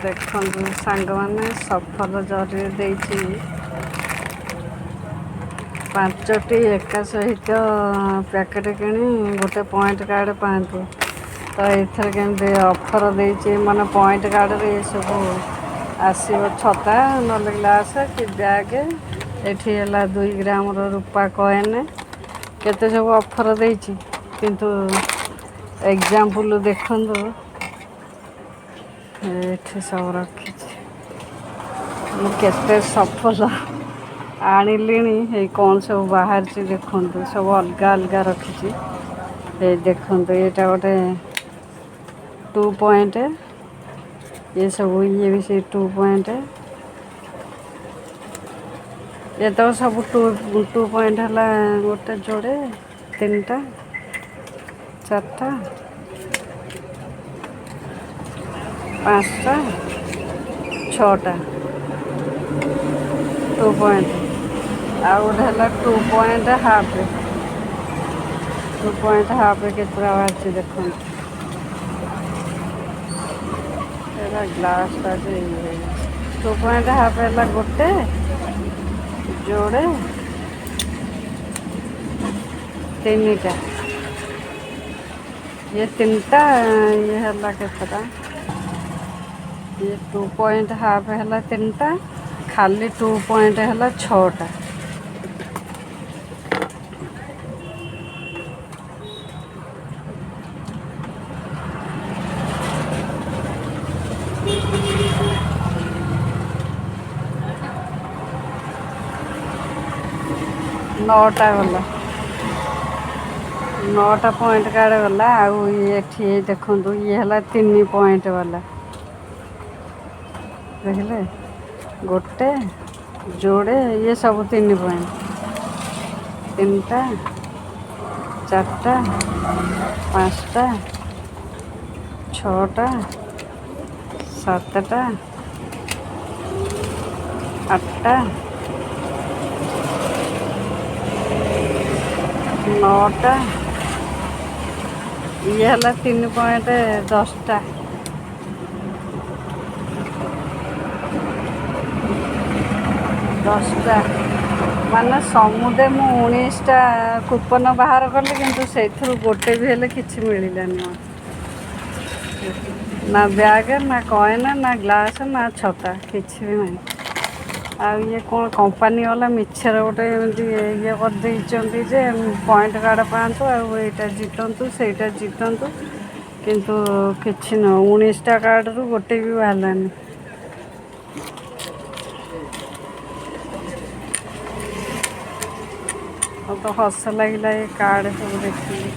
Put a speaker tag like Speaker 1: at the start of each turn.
Speaker 1: ଦେଖନ୍ତୁ ସାଙ୍ଗମାନେ, ସଫଲ ଜରିରେ ଦେଇଛି 5ଟି ଏକା ସହିତ ପ୍ୟାକେଟ୍ କିଣି ଗୋଟେ ପଏଣ୍ଟ କାର୍ଡ଼ ପାଆନ୍ତୁ। ତ ଏଥିରେ କେମିତି ଅଫର୍ ଦେଇଛି, ମାନେ ପଏଣ୍ଟ କାର୍ଡ଼ରେ ଏସବୁ ଆସିବ, ଛତା ନହେଲେ ଗ୍ଲାସ୍ କି ବ୍ୟାଗ୍। ଏଠି ହେଲା 2 ଗ୍ରାମର ରୂପା କଏନ୍, କେତେ ସବୁ ଅଫର୍ ଦେଇଛି। କିନ୍ତୁ ଏକ୍ଜାମ୍ପଲ୍ ଦେଖନ୍ତୁ, ଏଠି ସବୁ ରଖିଛି। ମୁଁ କେତେ ସଫଲ ଆଣିଲିଣି, ଏଇ କ'ଣ ସବୁ ବାହାରିଛି ଦେଖନ୍ତୁ, ସବୁ ଅଲଗା ଅଲଗା ରଖିଛି। ଏଇ ଦେଖନ୍ତୁ, ଏଇଟା ଗୋଟେ 2 ପଏଣ୍ଟ, ଏ ସବୁ ଇଏ ବି ସେଇ 2 ପଏଣ୍ଟ, ଏ ତ ସବୁ 2 ପଏଣ୍ଟ ହେଲା। ଗୋଟେ ଯୋଡ଼େ, 3ଟା, 4ଟା, 5ଟା, 6ଟା 2 ପଏଣ୍ଟ। ଆଉ ଗୋଟେ ହେଲା 2 ପଏଣ୍ଟ ହାଫ୍, 2 ପଏଣ୍ଟ ହାଫ୍ କେତେଟା ବାହାରିଛି ଦେଖନ୍ତୁ। ଏଇଟା ଗ୍ଲାସ୍ଟା ଯେ ଇଏ 2 ପଏଣ୍ଟ ହାଫ୍ ହେଲା ଗୋଟେ ଯୋଡ଼େ, 3ଟା, ଇଏ 3ଟା, ଇଏ ହେଲା କେତେଟା? ଇଏ 2 ପଏଣ୍ଟ ହାଫ୍ ହେଲା 3ଟା, ଖାଲି 2 ପଏଣ୍ଟ ହେଲା 6ଟା। 9ଟା ଗଲା, 9ଟା ପଏଣ୍ଟ କାର୍ଡ଼ ଗଲା। ଆଉ ଏଠି ଦେଖନ୍ତୁ, ଇଏ ହେଲା 3 ପଏଣ୍ଟ ବାଲା, ଦେଖିଲେ, ଗୋଟେ ଯୋଡ଼େ, ଇଏ ସବୁ 3 ପଏଣ୍ଟ, 3ଟା, 4ଟା, 5ଟା, 6ଟା, 7ଟା, 8ଟା, 9ଟା, ଇଏ ହେଲା 3 ପଏଣ୍ଟ, 10ଟା। 10ଟା ମାନେ ସମୁଦେ ମୁଁ 19ଟା କୁପନ୍ ବାହାର କଲି, କିନ୍ତୁ ସେଇଥିରୁ ଗୋଟେ ବି ହେଲେ କିଛି ମିଳିଲାନି ମୋତେ, ନା ବ୍ୟାଗ୍, ନା କଏନ୍, ନା ଗ୍ଲାସ୍, ନା ଛତା, କିଛି ବି ନାହିଁ। ଆଉ ଇଏ କ'ଣ କମ୍ପାନୀ ବାଲା ମିଛରେ ଗୋଟେ ଏମିତି ଇଏ କରିଦେଇଛନ୍ତି ଯେ ପଏଣ୍ଟ କାର୍ଡ଼ ପାଆନ୍ତୁ ଆଉ ଏଇଟା ଜିତନ୍ତୁ ସେଇଟା ଜିତନ୍ତୁ, କିନ୍ତୁ କିଛି ନୁହଁ। 19ଟା କାର୍ଡ଼ରୁ ଗୋଟେ ବି ବାହାରିଲାନି। ମୋତେ ହସ ଲାଗିଲା ଏ କାର୍ଡ଼ ସବୁ ଦେଖିକି।